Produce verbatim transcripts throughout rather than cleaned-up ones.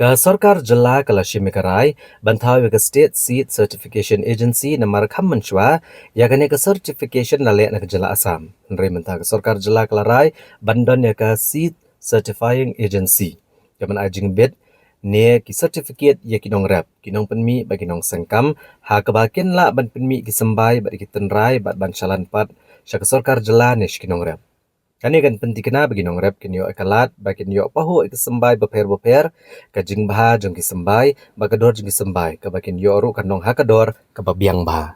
Ka sorkar jylla ka la shim ïa ka rai ban thaw ïa ka State Seed Certification Agency namar kham mynshuwa ïa kane ka certification la leh na ka jylla Assam. Hynrei mynta ka sorkar jylla ka la rai ban don ïa ka Seed Certifying Agency. Ka ban ai jingbit ne ki certificate ïa ki nongrep, ki nongpynmih bad ki nongseng kam, ha kaba kin lah ban pynmih ki symbai bad ki tynrai bad ban shalan pat sha ka sorkar jylla ne sha ki nongrep. Kane kan pyntikna ba ki nongrep kin ïoh ïa ka lad, ba kin ïoh pahuh ïa ki symbai bapher bapher, ka jingbha jong ki symbai, bad ka dor jong ki symbai, kaba kin ïoh ruh kan long ha ka dor kaba biang bha.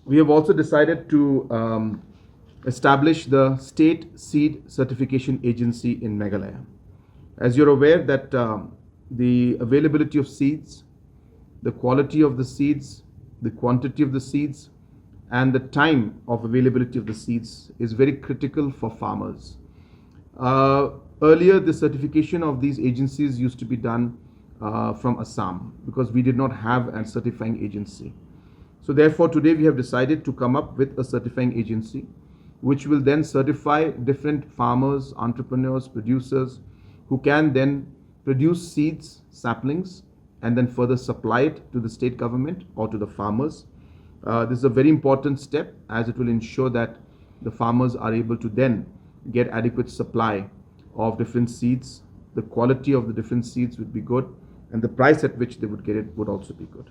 We have also decided to um, establish the State Seed Certification Agency in Meghalaya. As you're aware that um, the availability of seeds, the quality of the seeds, the quantity of the seeds, and the time of availability of the seeds is very critical for farmers. Uh, earlier, the certification of these agencies used to be done uh, from Assam because we did not have a certifying agency. So therefore, today we have decided to come up with a certifying agency which will then certify different farmers, entrepreneurs, producers who can then produce seeds, saplings, and then further supply it to the state government or to the farmers. Uh, this is a very important step as it will ensure that the farmers are able to then get adequate supply of different seeds. The quality of the different seeds would be good, and the price at which they would get it would also be good.